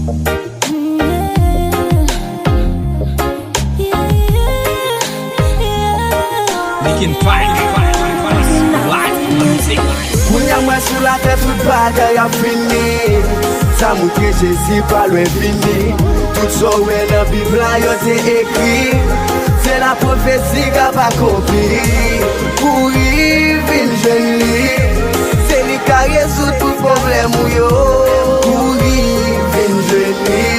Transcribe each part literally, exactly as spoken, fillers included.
Making fire, fire, fire, fire, live music. Kounye a m wè sou latè tout bagay ap fini. Sa montre Jezi pa lwen vini. Tout sa w wè nan Bib la yo te ekri. Se la pwofesi k ap akonpli. Kouri vin jwenn li. Se li ka rezoud tout pwoblèm ou yo. Kouri vin jwenn li.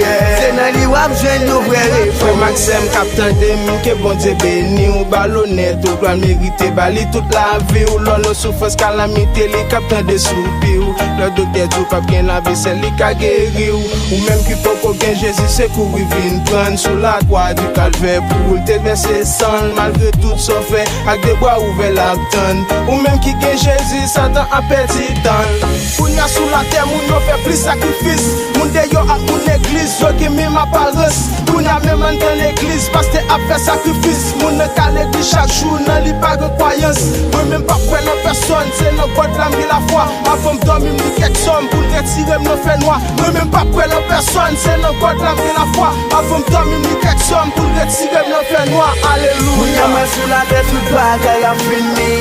Se nan li w ap jwenn yon vrè repo. Frè m ak sè m k ap tande m, ke Bondye beni w, ba l onè, tout glwa l merite, ba li tout lavi w. Lò nan soufrans, kalamite, li k ap tande soupi w. Lè doktè di w p ap gen lavi, sèl li ka geri w. Ou menm ki poko gen Jezi, se kouri vin pran l sou lakwa di Kalvè pou l te vèse san l. Malgre tout sa w fè, ak de bra ouvè l ap tann. Ou menm ki gen Jezi, Satan ap pèdi tan l. Kounye a sou latè, moun yo fè plis sakrifis. Moun deyò ak moun legliz, yo gen menm aparans. Kounye a menm anndan legliz, pastè ap fè sakrifis. Moun nan ka legliz chak jou, nan li pa gen kwayans. Mwen menm p ap kwè nan pèsòn, se nan God la m gen lafwa. Avan m dòmi, m li kèk sòm pou l retire m nan fènwa. Mwen menm p ap kwè nan pèsòn, se nan God la m gen lafwa. Avan m dòmi, m li kèk sòm pou l retire m nan fènwa. Alelouya. Kounye a mwen sou latè, tout bagay ap fini.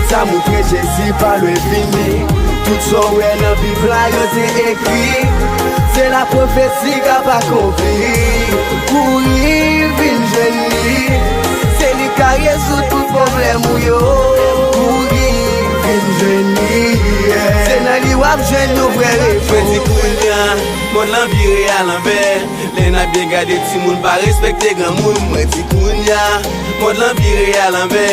Sa montre Jezi pa lwen vini. Tout sa w wè nan Bib la, yo te ekri. Se la pwofesi k ap akonpli. Kouri vin jwenn li. Se li ka rezoud tout pwoblèm ou yo. Kouri vin jwenn li. Se nan li w ap jwenn yon vrè repo. Mwen di kounye a, mond lan vire alanvè. Lè n ap byen gade, timoun pa respekte granmoun. Mwen di kounye a, mond lan vire alanvè.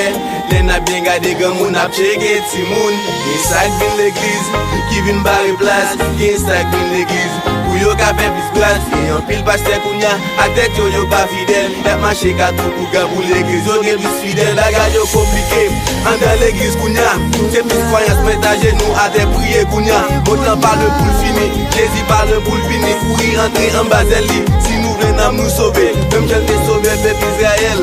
Lè n ap byen gade, granmoun ap tcheke timoun. Gen sa k vin legliz, ki vin bare plas. Gen sa k vin legliz, pou yo ka fè plis gras. Gen anpil pastè kounye a, ak tèt yo, yo pa fidèl. Y ap mache kakou pou granmoun legliz, yo gen plis fidèl. Bagay yo konplike anndan legliz kounye a. Se plis kwayans, met ajenou atè, priye kounye a. Mond lan pa lwen pou l fini. Jezi pa lwen pou l vini. Kouri antre anba zèl li. Si nou vle nanm nou sove, menm jan l te sove pèp Izrayèl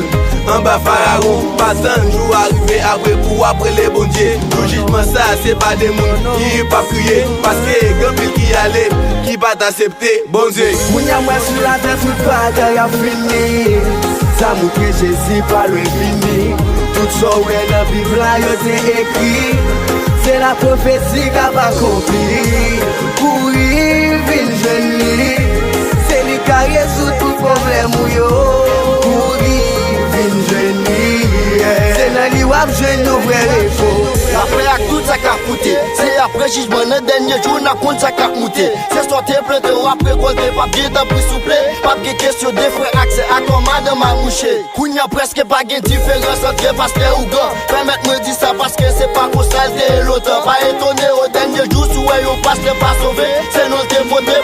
anba Farawon. Pa tann jou a rive apre pou w ap rele Bondye. Jou jijman sa, se pa de moun ki p ap kriye, paske gen anpil ki ale, ki pa t aksepte Bondye. Kounye a m wè sou latè tout bagay ap fini. Sa montre Jezi pa lwen vini. Tout sa w wè nan Bib la yo te ekri. Se la pwofesi k ap akonpli. Kouri vin jwenn li. Se li ka rezoud tout pwoblèm ou yo. Kouri vin jwenn li. Se nan li w ap jwenn yon vrè repo. Apre ak tout sa k ap koute, se apre jijman nan dènye jou n ap konn sa k ap moute. Se sa w te plante w ap rekòlte, p ap gen tanpri souple. P ap gen kesyon de frè ak sè, ak yon madanm a mouche. Kounye a prèske pa gen diferans ant gen pastè ougan. Pèmèt mwen di sa paske se pa konsa l te ye lontan. Pa etone o dènye jou si w wè yon pastè pa sove, se non l te pote